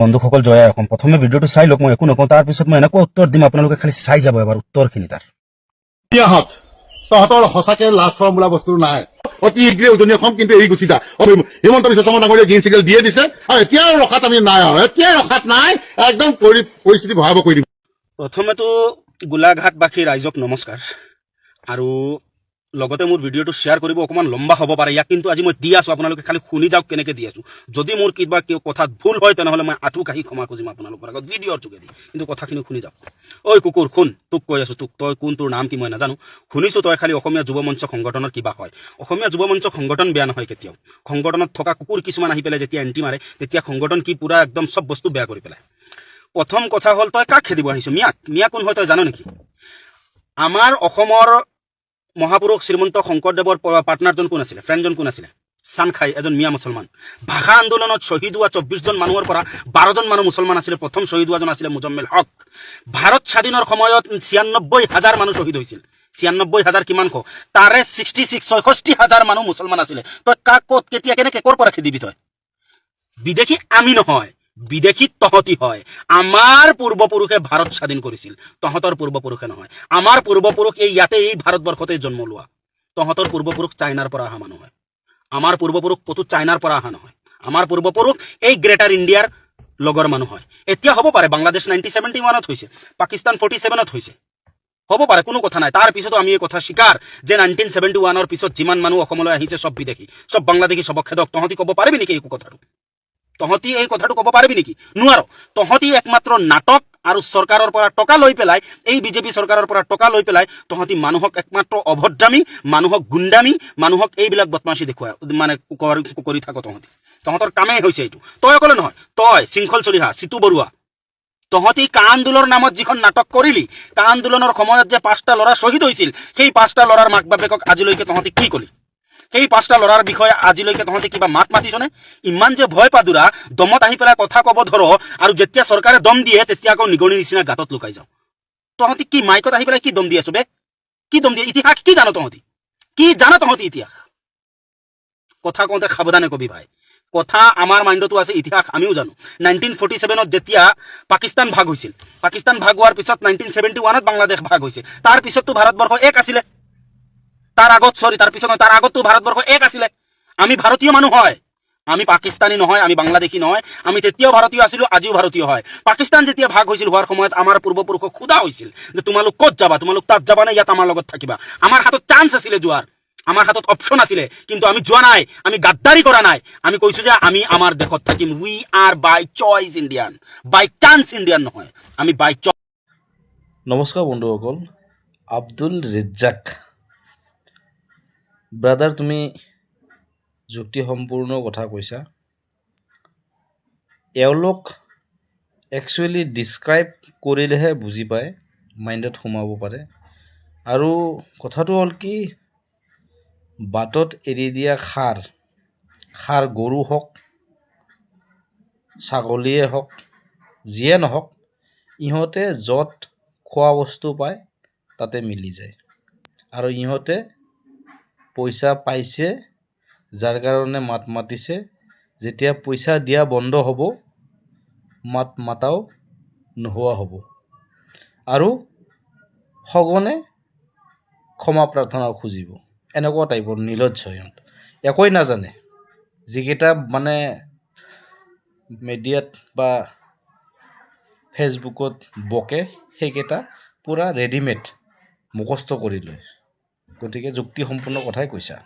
বন্ধুসকল, জয় অসম। প্ৰথমে ভিডিঅ'টো চাই লওক, মই একো নকওঁ। তাৰপিছত মই এনেকুৱা উত্তৰ দিম, আপোনালোকে খালি চাই যাব এবাৰ উত্তৰখিনি তাৰ। মিয়াহঁত, তহঁতৰ সঁচাকে লাজ চৰম বোলা বস্তু নাই। অতি শীঘ্ৰে উজনি অসম কিন্তু এৰি গুচি যা। অ, হিমন্ত বিশ্ব শৰ্মা ডাঙৰীয়া গ্ৰীণ চিগনেল দিয়ে দিছে আৰু এতিয়াও ৰখাত আমি নাই, আৰু এতিয়াই ৰখাত নাই। একদম পৰিস্থিতি ভয়াৱহ কৰি দিম। প্ৰথমেতো গোলাঘাটবাসী ৰাইজক নমস্কাৰ আৰু লগতে মোৰ ভিডিঅ'টো শ্বেয়াৰ কৰিব। অকণমান লম্বা হ'ব পাৰে ইয়াক, কিন্তু আজি মই দি আছোঁ, আপোনালোকে খালি শুনি যাওক কেনেকৈ দি আছোঁ। যদি মোৰ কিবা কথাত ভুল হয়, তেনেহ'লে মই আঁঠু কাঢ়ি ক্ষমা খুজিম আপোনালোকৰ আগত ভিডিঅ'ৰ যোগেদি, কিন্তু কথাখিনি শুনি যাওক। ঐ কুকুৰ, শুন, তোক কৈ আছোঁ, তোক। তই কোন, তোৰ নাম কি মই নাজানো। শুনিছোঁ তই খালি অসমীয়া যুৱ মঞ্চ সংগঠনৰ কিবা হয়। অসমীয়া যুৱ মঞ্চ সংগঠন বেয়া নহয় কেতিয়াও। সংগঠনত থকা কুকুৰ কিছুমান আহি পেলাই যেতিয়া এণ্টি মাৰে, তেতিয়া সংগঠন কি পুৰা একদম চব বস্তু বেয়া কৰি পেলায়। প্ৰথম কথা হ'ল, তই কাক খেদিব আহিছ? মিয়াক? মিয়া কোন হয় তই জান নেকি? আমাৰ অসমৰ মহাপুৰুষ শ্ৰীমন্ত শংকৰদেৱৰ পাৰ্টনাৰজন কোন আছিলে, ফ্ৰেণ্ডজন কোন আছিলে? চানখাই, এজন মিয়া মুছলমান। ভাষা আন্দোলনত শ্বহীদ হোৱা 24জন মানুহৰ পৰা 12জন মানুহ মুছলমান আছিলে। প্ৰথম শ্বহীদ হোৱাজন আছিলে মুজম্মিল হক। ভাৰত স্বাধীনৰ সময়ত 96 হাজাৰ মানুহ শ্বহীদ হৈছিল। 96 হাজাৰ কিমান ক, তাৰে 66, 66 হাজাৰ মানুহ মুছলমান আছিলে। তই কাক, ক'ত, কেতিয়া, কেনেকে, ক'ৰ পৰা খেদিবি তই? বিদেশী আমি নহয়, বিদেশী তহঁতি হয়। আমাৰ পূৰ্বপুৰুষে ভাৰত স্বাধীন কৰিছিল, তহঁতৰ পূৰ্বপুৰুষে নহয়। আমাৰ পূৰ্বপুৰুষ এই ইয়াতে, এই ভাৰতবৰ্ষতে জন্ম লোৱা। তহঁতৰ পূৰ্বপুৰুষ চাইনাৰ পৰা অহা মানুহ হয়। আমাৰ পূৰ্বপুৰুষ ক'তো চাইনাৰ পৰা অহা নহয়। আমাৰ পূৰ্বপুৰুষ এই গ্ৰেটাৰ ইণ্ডিয়াৰ লগৰ মানুহ হয়। এতিয়া হ'ব পাৰে বাংলাদেশ 1971ত হৈছে, পাকিস্তান 47ত হৈছে, হ'ব পাৰে, কোনো কথা নাই। তাৰ পিছতো আমি এই কথা স্বীকাৰ যে 1971ৰ পিছত যিমান মানুহ অসমলৈ আহিছে, চব বিদেশী, চব বাংলাদেশী, চবক খেদক। তহঁতি ক'ব পাৰিবি নেকি এই কথাটো? তহঁতি এই কথাটো ক'ব পাৰিবি নেকি? নোৱাৰ। তহঁতি একমাত্ৰ নাটক আৰু চৰকাৰৰ পৰা টকা লৈ পেলাই, এই বিজেপি চৰকাৰৰ পৰা টকা লৈ পেলাই তহঁতি মানুহক একমাত্ৰ অভদ্ৰামী, মানুহক গুণ্ডামী, মানুহক এইবিলাক বদমাচি দেখুৱাই মানে কৰি থাক তহঁতি। তহঁতৰ কামেই হৈছে এইটো। তই অকলে নহয়, তই, শৃংখল চলিহা, চিতু বৰুৱা, তহঁতি কা আন্দোলনৰ নামত যিখন নাটক কৰিলি, কা আন্দোলনৰ সময়ত যে পাঁচটা ল'ৰা শ্বহীদ হৈছিল, সেই পাঁচটা ল'ৰাৰ মাক বাপেকক আজিলৈকে তহঁতি কি কলি? সেই পাঁচটা ল'ৰাৰ বিষয়ে আজিলৈকে তহঁতি কিবা মাত মাতিছনে? ইমান যে ভয় পাদুৰা, দমত আহি পেলাই কথা ক'ব ধৰ আৰু যেতিয়া চৰকাৰে দম দিয়ে, তেতিয়া আকৌ নিগনিৰ নিচিনা গাঁতত লুকাই যাওঁ। তহঁতি কি মাইকত আহি পেলাই কি দম দি আছ বে? কি দম দিয়ে? ইতিহাস কি জান তহঁতি? কি জান তহঁতি ইতিহাস? কথা কওঁতে সাৱধানে কবি ভাই। কথা আমাৰ মাইণ্ডতো আছে, ইতিহাস আমিও জানো। 1947ত যেতিয়া পাকিস্তান ভাগ হৈছিল, পাকিস্তান ভাগ হোৱাৰ পিছত 1971ত বাংলাদেশ ভাগ হৈছে। তাৰ পিছততো ভাৰতবৰ্ষ এক আছিলে। তাৰ আগত, চৰি, তাৰ পিছত নহয়, তাৰ আগততো ভাৰতবৰ্ষ এক আছিলে। আমি ভাৰতীয় মানুহ হয়, আমি পাকিস্তানী নহয়, আমি বাংলাদেশী নহয়। আমি তেতিয়াও ভাৰতীয় আছিলো, আজিও ভাৰতীয় হয়। পাকিস্তান যেতিয়া ভাগ হৈছিল, হোৱাৰ সময়ত আমাৰ পূৰ্বপুৰুষক সোধা হৈছিল যে তোমালোক ক'ত যাবা, তোমালোক তাত যাবা নে ইয়াত আমাৰ লগত থাকিবা? আমাৰ হাতত চান্স আছিলে যোৱাৰ, আমাৰ হাতত অপশ্যন আছিলে, কিন্তু আমি যোৱা নাই। আমি গাদ্দাৰি কৰা নাই। আমি কৈছো যে আমি আমাৰ দেশত থাকিম। We are by choice Indian, by chance Indian নহয়, আমি বাই চইচ। নমস্কাৰ বন্ধুসকল। আব্দুল ৰেজ্জাক ব্ৰাদাৰ, তুমি যুক্তিসম্পূৰ্ণ কথা কৈছা। এওঁলোক একচুৱেলি ডিছক্ৰাইব কৰিলেহে বুজি পায়, মাইণ্ডত সোমাব পাৰে। আৰু কথাটো হ'ল কি, বাটত এৰি দিয়া ষাঁড় গৰু হওক, ছাগলীয়ে হওক, যিয়ে নহওক, ইহঁতে য'ত খোৱা বস্তু পায় তাতে মিলি যায়। আৰু ইহঁতে পইচা পাইছে, যাৰ কাৰণে মাত মাতিছে। যেতিয়া পইচা দিয়া বন্ধ হ'ব, মাত মাতাও নোহোৱা হ'ব আৰু সঘনে ক্ষমা প্ৰাৰ্থনাও খুজিব। এনেকুৱা টাইপৰ নিৰ্লজ্জ সিহঁত, একোৱেই নাজানে। যিকেইটা মানে মিডিয়াত বা ফেচবুকত বকে, সেইকেইটা পূৰা ৰেডিমেড মুখস্থ কৰি লয়। গতিকে যুক্তিসম্পন্ন কথাই কৈছা।